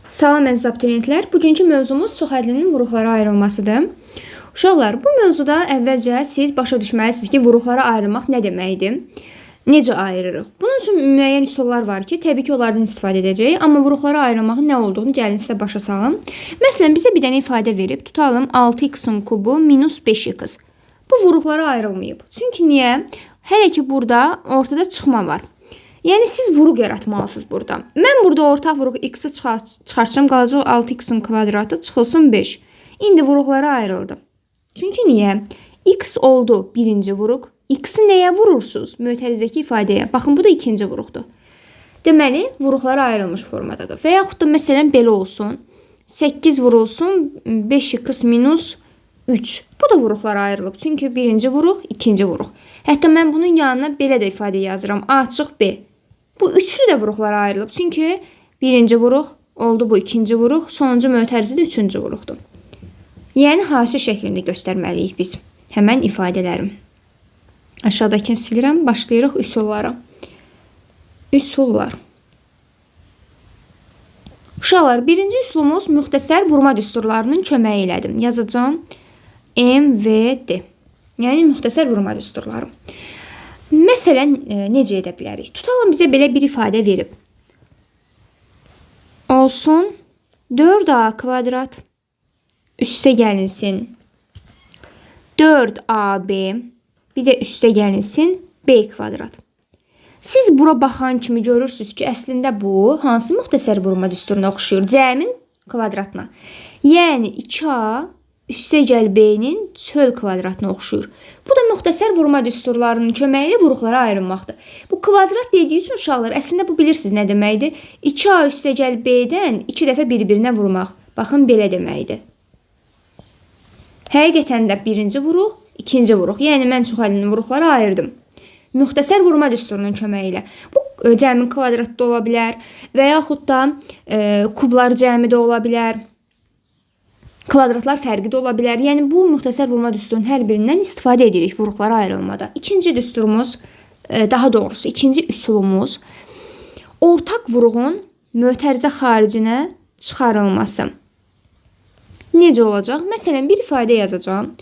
Salam əziz abituriyentlər. Bugünkü mövzumuz çoxhədlinin vuruqlara ayrılmasıdır. Uşaqlar, bu mövzuda əvvəlcə siz başa düşməlisiniz ki, vuruqlara ayrılmaq nə deməkdir? Necə ayırırıq? Bunun üçün müəyyən üsullar var ki, təbii ki, onlardan istifadə edəcəyik, amma vuruqlara ayrılmağın nə olduğunu gəlin sizə başa salım. Məsələn, bizə bir dənə ifadə verib, tutalım 6x-in kubu minus 5x. Bu vuruqlara ayrılmayıb. Çünki niyə? Hələ ki burada ortada çıxma var. Yəni siz vuruq yaratmalısınız burada. Mən burada ortaq vuruq x-i çıxartacağam, qalacaq 6x-in kvadratı çıxılsın 5. İndi vuruqlara ayrıldı. Çünki niyə? X oldu birinci vuruq. X-i nəyə vurursunuz? Mötərizdəki ifadəyə. Baxın, bu da ikinci vuruqdur. Deməli, vuruqlara ayrılmış formadadır. Və yaxud da məsələn belə olsun. 8 vurulsun 5x minus 3. Bu da vuruqlara ayrılıb. Çünki birinci vuruq, ikinci vuruq. Hətta mən bunun yanına belə də ifadə yazıram. A çıx B. Bu üçlü də vuruqlara ayrılıb. Çünki birinci vuruq oldu bu ikinci vuruq, sonuncu mötərizə də üçüncü vuruqdur. Yəni haşiyə şəklində göstərməliyik biz həmən ifadələrim. Aşağıdakını silirəm. Başlayırıq üsullara. Üsullar. Uşaqlar, birinci üsulumuz müxtəsər vurma düsturlarının köməyi ilədir. Yazacağam MVD. Yəni müxtəsər vurma düsturları. Məsələn, necə edə bilərik? Tutalım bizə belə bir ifadə verib. Olsun 4A kvadrat üstə gəlinsin 4AB bir də üstə gəlinsin B kvadrat. Siz bura baxan kimi görürsünüz ki, əslində bu hansı müxtəsər vurma düsturuna oxşuyur? Cəmin kvadratına. Yəni 2A üstə gəl B-nin çöl kvadratına oxşuyur. Bu da müxtəsər vurma düsturlarının köməyi ilə vuruqlara ayrılmaqdır. Bu kvadrat dediyi üçün uşaqlar, əslində bu bilirsiniz nə deməkdir? 2A üstə gəl B-dən 2 dəfə bir-birinə vurmaq. Baxın, belə deməkdir. Həqiqətən də birinci vuruq, ikinci vuruq. Yəni mən çoxhəllinin vuruqları ayırdım. Müxtəsər vurma düsturunun köməyi ilə. Bu cəmin kvadratı da ola bilər və yaxud da kublar cəmi də ola bilər. Kvadratlar fərqi də ola bilər. Yəni bu müxtəsər vurma düsturunun hər birindən istifadə edirik vuruqlara ayrılmada. İkinci düsturumuz, daha doğrusu ikinci üsulumuz ortaq vuruğun mötərizə xaricinə çıxarılması. Necə olacaq? Məsələn, bir ifadə yazacağam.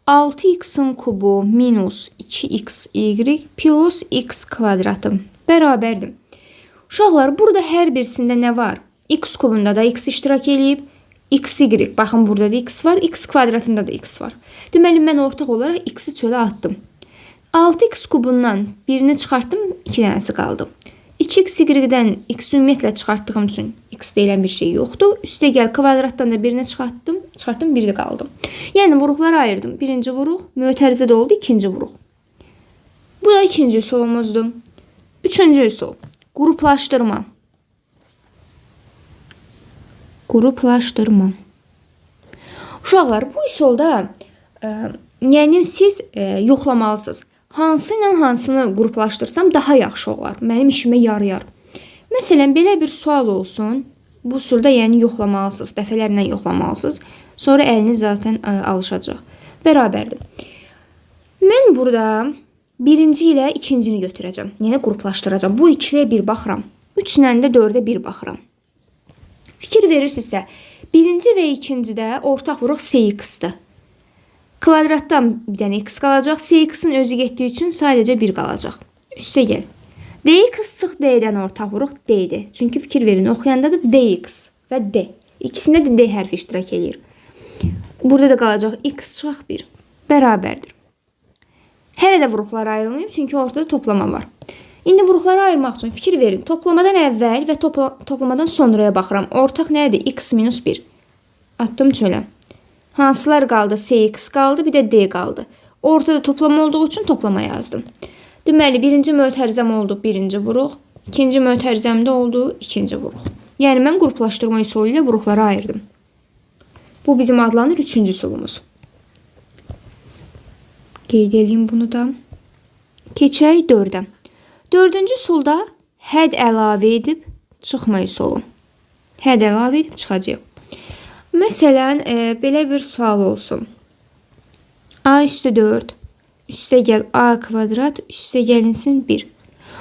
6x-in kubu minus 2xy plus x kvadratı bərabərdir. Uşaqlar, burada hər birisində nə var? X kubunda da x iştirak eləyib. XY, baxın burada da x var, x kvadratında da x var. Deməli, mən ortaq olaraq x-i çölə atdım. 6x kubundan birini çıxartdım, 2 dənəsi qaldı. 2xy-dən x ümumiyyətlə çıxartdığım üçün x deyilən bir şey yoxdur. Üstə gəl kvadratdan da birini çıxartdım, biri də qaldı. Yəni vuruqları ayırdım. Birinci vuruq, mötərizə də oldu, ikinci vuruq. Bu da ikinci üsulumuzdur. Üçüncü üsul, qruplaşdırma. Qruplaşdırma. Uşaqlar, bu üsulda yəni siz yoxlamalısınız. Hansı ilə hansını qruplaşdırsam daha yaxşı olar. Mənim işimə yarayar. Məsələn, belə bir sual olsun. Bu üsulda yəni yoxlamalısınız. Dəfələrlə yoxlamalısınız. Sonra əliniz zaten alışacaq. Bərabərdir. Mən burada birinci ilə ikincini götürəcəm. Yəni qruplaşdıracağam. Bu ikiliyə bir baxıram. 3 ilə də 4-ə bir baxıram. Fikir verirsinizsə, birinci və ikincidə ortaq vuruq CX-dir. Kvadratdan bir dənə x qalacaq. CX-in özü getdiyi üçün sadəcə 1 qalacaq. Üstə gəl. DX çıx D-dən ortaq vuruq D-dir. Çünki fikir verin, oxuyanda da DX və D. İkisində də D hərfi iştirak eləyir. Burada da qalacaq x çıxaq 1. Bərabərdir. Hələ də vuruqlar ayrılmayıb, çünki ortada toplama var. İndi vuruqları ayırmaq üçün fikir verin. Toplamadan əvvəl və toplamadan sonraya baxıram. Ortaq nədir? X minus 1. Atdım çölə. Hansılar qaldı? CX qaldı, bir də D qaldı. Ortada toplama olduğu üçün toplama yazdım. Deməli, birinci mötərizəm oldu birinci vuruq. İkinci mötərizəm də oldu ikinci vuruq. Yəni, mən qruplaşdırma üsulu ilə vuruqları ayırdım. Bu bizim adlanır üçüncü üsulumuz. Qeyd edeyim bunu da. Keçək 4-ə. Dördüncü üsulda hədd əlavə edib çıxma üsulu. Hədd əlavə edib çıxacaq. Məsələn, belə bir sual olsun. A üstü 4, üstə gəl A kvadrat, üstə gəlinsin 1.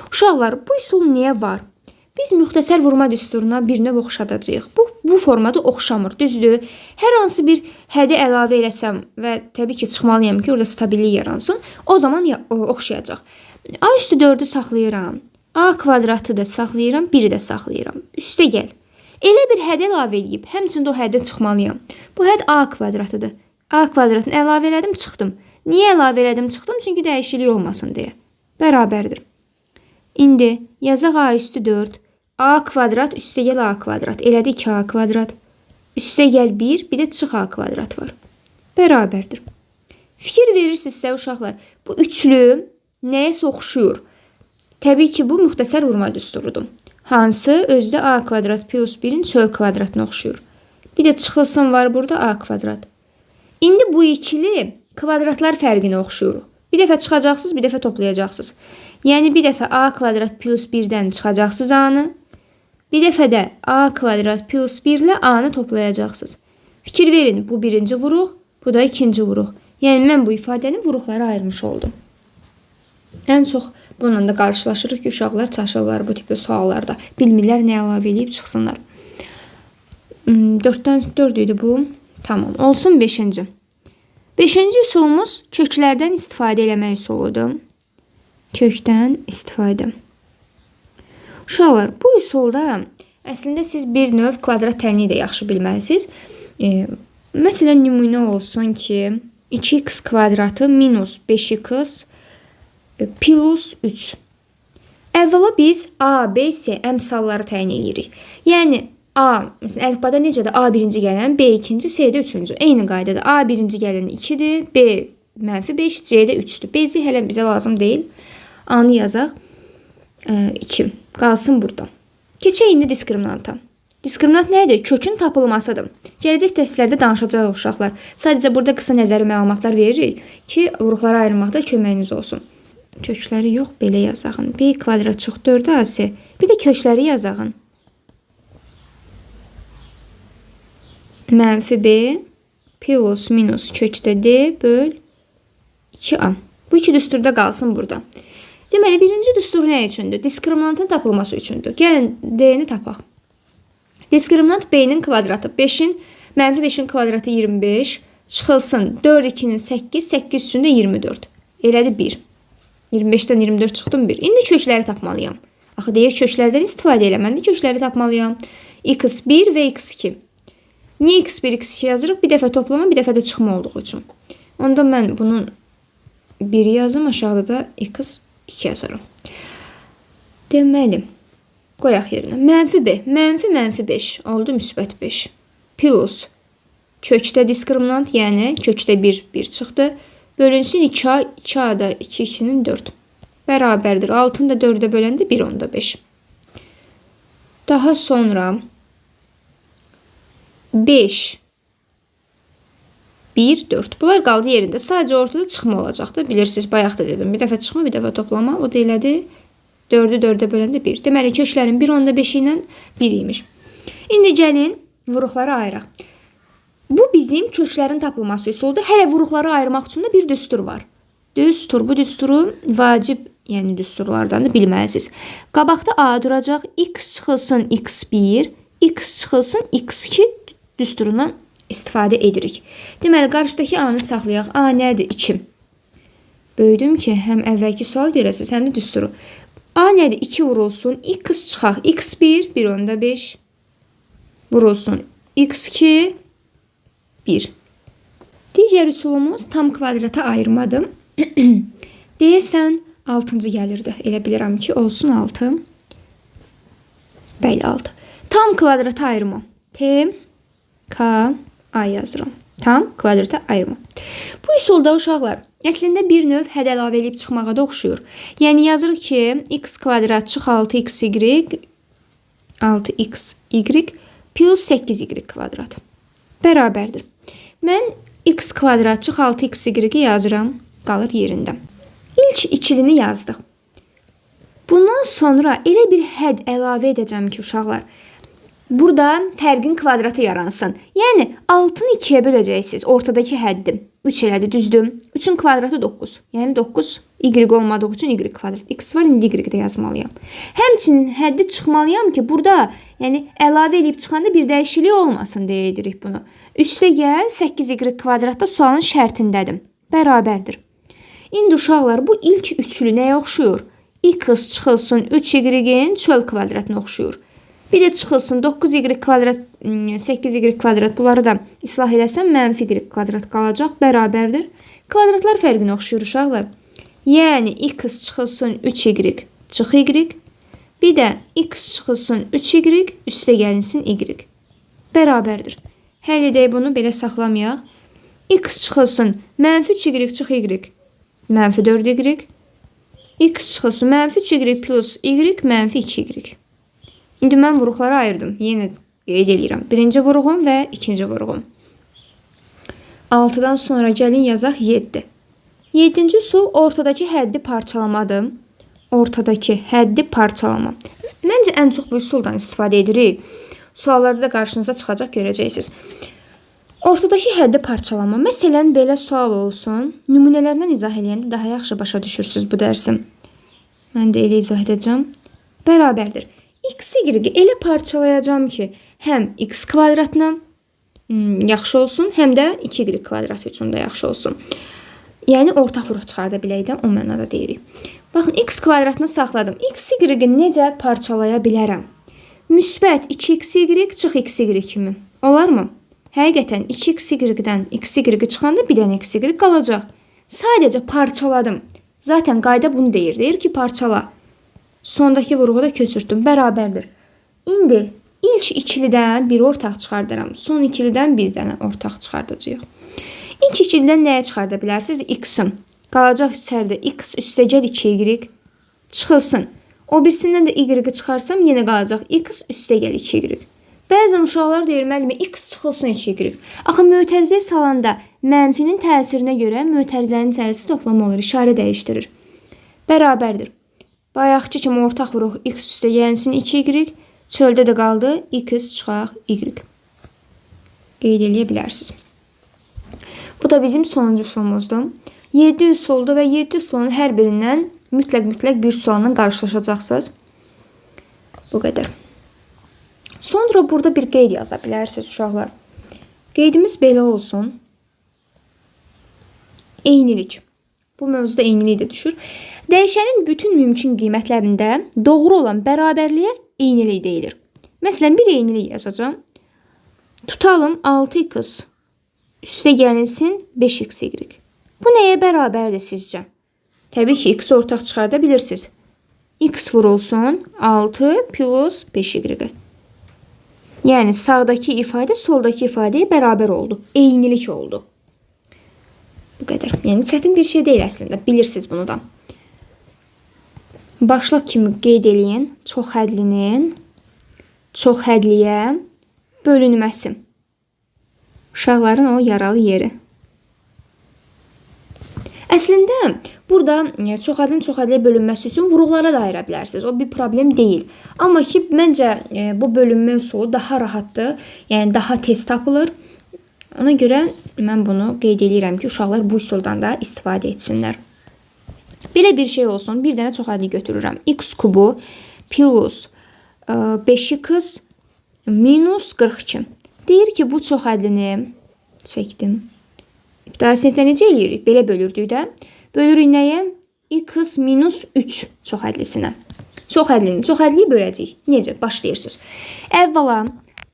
Uşaqlar, bu üsul niyə var? Biz müxtəsər vurma düsturuna bir növ oxşadacağıq. Bu formada oxşamır, düzdür? Hər hansı bir hədi əlavə eləsəm və təbii ki, çıxmalıyam ki, orada stabillik yaransın, o zaman oxşayacaq. A üstü 4-ü saxlayıram. A kvadratı da saxlayıram, 1-i də saxlayıram. Üstə gəl. Elə bir həd əlavə eləyib, həmçinin də o həddə çıxmalıyam. Bu həd A kvadratıdır. A kvadratını əlavə elədim, çıxdım. Niyə əlavə elədim, çıxdım? Çünki dəyişiklik olmasın deyə. Bərabərdir. İndi yazaq A üstü 4. A kvadrat üstə gəl A kvadrat. Elədi 2A kvadrat. Üstə gəl 1, bir də çıx A kvadrat var. Bərabərdir. Fikir verirsinizsə uşaqlar, bu üçlü nəyəsə oxşuyur. Təbii ki, bu müxtəsər vurma düsturudur. Hansı? Özdə A kvadrat plus 1-in çöl kvadratına oxşuyur. Bir də çıxılsın var burada A kvadrat. İndi bu ikili kvadratlar fərqinə oxşuyur. Bir dəfə çıxacaqsınız, bir dəfə toplayacaqsınız. Yəni bir dəfə A kvadrat plus 1-dən çıxacaqsınız A-nı. Bir dəfə də A kvadrat plus 1 ilə A-nı toplayacaqsınız. Fikir verin, bu birinci vuruq, bu da ikinci vuruq. Yəni mən bu ifadəni vuruqlara ayırmış oldum. Ən çox bununla da qarşılaşırıq ki, uşaqlar çaşırlar bu tipli suallarda. Bilmirlər nə əlavə eləyib çıxsınlar. 4-dən 4 idi bu. Tamam, olsun 5-ci. 5-ci üsulumuz köklərdən istifadə eləmək üsuludur. Kökdən istifadə. Uşaqlar, bu üsulda əslində siz bir növ kvadrat tənliyi də yaxşı bilməlisiniz. Məsələn, nümunə olsun ki, 2x kvadratı minus 5x plus 3. Əvvəla biz A, B, C əmsalları təyin edirik. Yəni, A, məsələn, əlifbada necədir? A birinci gələn, B ikinci, C də üçüncü. Eyni qaydada A birinci gələn 2-dir, B mənfi 5, C də 3-dür. B, C hələ bizə lazım deyil. A-nı yazaq. 2. Qalsın burada. Keçək indi diskriminanta. Diskriminant nədir? Kökün tapılmasıdır. Gələcək dərslərdə danışacağıq uşaqlar. Sadəcə burada qısa nəzəri məlumatlar veririk ki, vuruqlara ayırmaqda köməyiniz olsun. Kökləri yox, belə yazağın. B kvadrat çox 4AC. Bir də kökləri yazağın. Mənfi B plus minus kökdə D böl 2A. Bu iki düsturda qalsın burada. Deməli, birinci düstur nə üçündür? Diskriminantın tapılması üçündür. Gəlin, D-ni tapaq. Diskriminant B-nin kvadratı. 5-in, mənfi 5-in kvadratı 25. Çıxılsın 4, 2-nin 8, 8 üçün də 24. Elədi 1. 25-dən 24 çıxdım 1. İndi kökləri tapmalıyam. Axı deyir, köklərdən istifadə elə. Mən də kökləri tapmalıyam. x1 və x2. Niyə x1, x2 yazırıq? Bir dəfə toplama, bir dəfə də çıxma olduğu üçün. Onda mən bunun 1-i yazım, aşağıda da x2 yazaram. Deməli, qoyaq yerinə. Mənfi B, mənfi mənfi 5 oldu müsbət 5. Plus kökdə diskriminant, yəni kökdə 1, 1 çıxdı. Bölünsün 2A, 2A-da 2, 2-nin 4. Bərabərdir. 6-nı da 4-ə böləndə 1,5. Daha sonra 5, 1, 4. Bunlar qaldı yerində. Sadəcə ortada çıxma olacaqdır. Bilirsiniz, bayaq da dedim. Bir dəfə çıxma, bir dəfə toplama. O da elədi. 4-ü 4-ə böləndə 1. Deməli, köklərin 1,5 ilə 1 imiş. İndi gəlin vuruqları ayıraq. Bu bizim köklərin tapılması üsuludur. Hələ vuruqları ayırmaq üçün də bir düstur var. Düstur. Bu düsturu vacib, yəni düsturlardan da bilməlisiniz. Qabaqda A duracaq. X çıxılsın x1, X çıxılsın x2 düsturundan istifadə edirik. Deməli, qarşıdakı A-nı saxlayaq. A nədir? 2. Böyüdüm ki, həm əvvəlki sual görəsiniz, həm də düsturu. A nədir? 2 vurulsun. X çıxaq. X1, 1,5 vurulsun. X2, 1. Digər üsulumuz tam kvadrata ayırmadım. Deyəsən, 6-cı gəlirdi. Elə bilirəm ki, olsun 6. Bəli, 6. Tam kvadrata ayırma. T, K, A yazıram. Tam kvadrata ayırma. Bu üsulda uşaqlar, əslində bir növ həd əlavə eləyib çıxmağa da oxşuyur. Yəni, yazırıq ki, x kvadrat çıx 6xy, 6xy plus 8y kvadrat. Bərabərdir. Mən x kvadrat çıx 6xy-i yazıram, qalır yerində. İlk ikilini yazdıq. Bundan sonra elə bir həd əlavə edəcəm ki, uşaqlar, burada fərqin kvadratı yaransın. Yəni, 6-nı 2-yə böləcəksiniz, ortadakı həddim. 3 elədi, düzdür. 3-ün kvadratı 9. Yəni, 9 Y olmadığı üçün y kvadrat. X var, indi y də yazmalıyam. Həmçinin həddi çıxmalıyam ki, burada yəni əlavə eləyib çıxanda bir dəyişiklik olmasın deyə edirik bunu. Üstə gəl 8y kvadrat da sualın şərtindədir. Bərabərdir. İndi uşaqlar bu ilk üçlü nəyə oxşuyur? X çıxılsın 3y-in çöl kvadratına oxşuyur. Bir də çıxılsın 9y kvadrat, 8y kvadrat bunları da islah eləsəm mənfi y kvadrat qalacaq, bərabərdir. Kvadratlar fərqinə oxşuyur uşaqlar. Yəni x çıxılsın 3y çıx y. Bir də x çıxılsın 3y üstə gəlinsin y. Bərabərdir. Həll edək bunu, belə saxlamayaq. X çıxılsın mənfi 3y çıx y mənfi 4y. X çıxılsın mənfi 3y plus y mənfi 2y. İndi mən vuruqları ayırdım. Yenə qeyd eləyirəm. Birinci vuruğum və ikinci vuruğum. 6-dan sonra gəlin yazaq 7. 7-ci üsul ortadakı həddi parçalamadır. Ortadakı həddi parçalama. Məncə ən çox bu üsuldan istifadə edirik. Suallarda da qarşınıza çıxacaq, görəcəksiniz. Ortadakı həddi parçalama. Məsələn, belə sual olsun. Nümunələrlə izah eləyəndə daha yaxşı başa düşürsünüz bu dərsi. Mən də elə izah edəcəm. Bərabərdir. X, y-i elə parçalayacağam ki, həm x kvadratına yaxşı olsun, həm də 2y kvadratı üçün də yaxşı olsun. Yəni ortaq vuruq çıxarda bilək də, o mənada deyirik. Baxın, x kvadratını saxladım. X, y-i necə parçalaya bilərəm? Müsbət 2xy çıx xy kimi. Olarmı? Həqiqətən 2xy-dən xy çıxanda bir dənə xy qalacaq. Sadəcə parçaladım. Zaten qayda bunu deyir. Deyir ki, parçala. Sondakı vuruğu da köçürtdüm. Bərabərdir. İndi ilk ikilidən bir ortaq çıxardıram. Son ikilidən bir dənə ortaq çıxardacağıq. İlk ikilidən nəyə çıxarda bilərsiniz? X-in. Qalacaq içəridə x üstəgəl 2y çıxılsın. O birisindən də y-i çıxarsam yenə qalacaq x üstəgəl 2y. Bəzən uşaqlar deyir, müəllimə x çıxılsın 2y. Axı mötərizəyə salanda mənfinin təsirinə görə mötərizənin içərisi toplama olur, işarə dəyişdirir. Bərabərdir. Bayaqki kimi ortaq vuruq x üstə gəlsin 2y, çöldə də qaldı x çıxaq y. Qeyd eləyə bilərsiniz. Bu da bizim sonuncu üsulumuzdur. 7 üsuldur və 7 üsulun hər birindən mütləq bir sualla qarşılaşacaqsınız. Bu qədər. Sonra burada bir qeyd yaza bilərsiniz uşaqlar. Qeydimiz belə olsun. Eynilik. Bu mövzuda eynilik də düşür. Dəyişənin bütün mümkün qiymətlərində doğru olan bərabərliyə eynilik deyilir. Məsələn, bir eynilik yazacağam. Tutalım 6x üstə gəlinsin 5xy. Bu nəyə bərabərdir sizcə? Təbii ki, x ortaq çıxarda bilirsiniz. X vurulsun 6 plus 5y. Yəni sağdakı ifadə soldakı ifadəyə bərabər oldu. Eynilik oldu. Bu qədər. Yəni çətin bir şey deyil əslində. Bilirsiniz bunu da. Başlıq kimi qeyd eləyin. Çox hədlinin çox hədliyə bölünməsi. Uşaqların o yaralı yeri. Əslində burada çox hədlinin çox hədliyə bölünməsi üçün vuruqlara da ayıra bilərsiniz. O bir problem deyil. Amma ki məncə bu bölünmə üsulu daha rahatdır. Yəni daha tez tapılır. Ona görə mən bunu qeyd eləyirəm ki, uşaqlar bu üsuldan da istifadə etsinlər. Belə bir şey olsun. Bir dənə çox hədli götürürəm. X kubu plus 5x minus 42. Deyir ki, bu çox hədlini çəkdim. İbtidai sinifdə necə eləyirik? Belə bölürdük də. Bölürük nəyə? X minus 3 çox hədlisinə. Çox hədlini çox hədliyə böləcəyik. Necə? Başlayırsınız. Əvvəla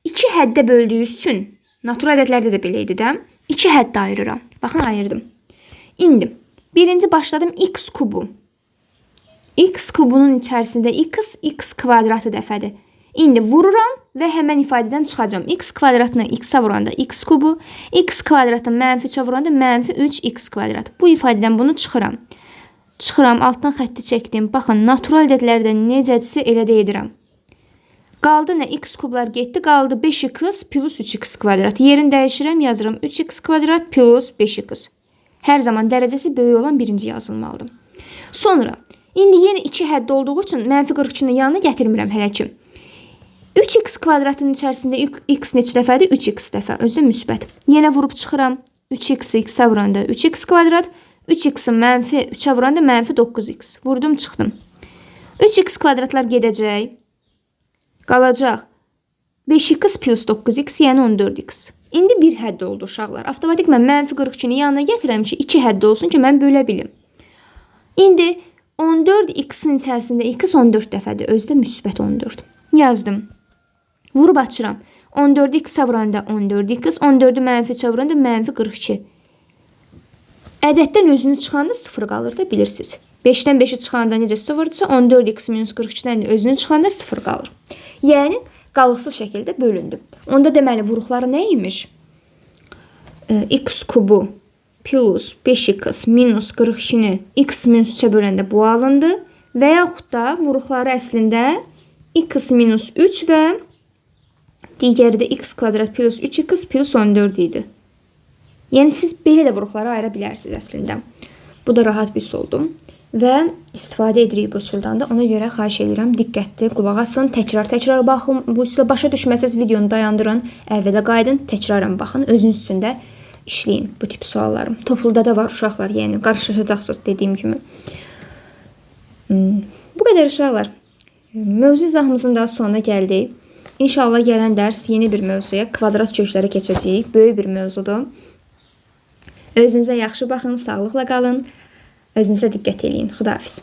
2 həddə böldüyünüz üçün natural ədədlərdə də belə idi də. 2 həddə ayırıram. Baxın, ayırdım. İndi birinci başladım x kubu. X kubunun içərisində x, x kvadratı dəfədir. İndi vururam və həmən ifadədən çıxacağam. X kvadratını x-a vuranda x kubu, x kvadratını mənfi 3-ə vuranda mənfi 3x kvadrat. Bu ifadədən bunu çıxıram. Çıxıram, altdan xətti çəkdim. Baxın, natural ədədlərdə necədirsə elə də edirəm. Qaldı nə? X kublar getdi. Qaldı 5x plus 3x kvadrat. Yerini dəyişirəm, yazıram 3x kvadrat plus 5x. Hər zaman dərəcəsi böyük olan birinci yazılmalıdır. Sonra, indi yenə 2 həddə olduğu üçün mənfi 42-nin yanına gətirmirəm hələ ki. 3x kvadratının içərisində x neçə dəfədir? 3x dəfə. Özü də müsbət. Yenə vurub çıxıram. 3x x-ə vuranda 3x kvadrat, 3x-in mənfi 3-ə vuranda mənfi 9x. Vurdum, çıxdım. 3x kvadratlar gedəcək. Qalacaq 5x plus 9x, yəni 14x. İndi bir hədd oldu uşaqlar. Avtomatik mən mənfi 42-ni yanına gətirəm ki, 2 hədd olsun ki, mən bölə bilim. İndi 14x-in içərisində x 14 dəfədir. Özü də müsbət 14. Yazdım. Vurub açıram. 14x-ə vuranda 14x, 14-ü mənfi 3-ə vuranda mənfi 42. Ədəddən özünü çıxanda 0 qalır da bilirsiniz. 5-dən 5-i çıxanda necə 0-dırsa, 14x minus 42-dən də özünü çıxanda 0 qalır. Yəni, qalıqsız şəkildə bölündü. Onda deməli, vuruqları nə imiş? X kubu plus 5x minus 42-ni x minus 3-ə böləndə bu alındı. Və yaxud da vuruqları əslində x minus 3 və digəri də x kvadrat plus 3x plus 14 idi. Yəni siz belə də vuruqları ayıra bilərsiniz əslində. Bu da rahat bir üsuldur. Və istifadə edirik bu üsuldan da. Ona görə xahiş edirəm, diqqətli qulaq asın, təkrar-təkrar baxın. Bu üsula başa düşməsəz videonu dayandırın, əvvələ qayıdın, təkrarən baxın. Özünüz üçün də işləyin bu tip sualları. Topluda da var uşaqlar, yəni qarşılaşacaqsınız dediyim kimi. Bu qədər uşaqlar. Mövzu izahımızın da sonuna gəldik. İnşallah gələn dərs yeni bir mövzuya, kvadrat kökləri keçəcəyik. Böyük bir mövzudur. Özünüzə yaxşı baxın, sağlıqla qalın. Özünüzə diqqət eləyin. Xudahafiz.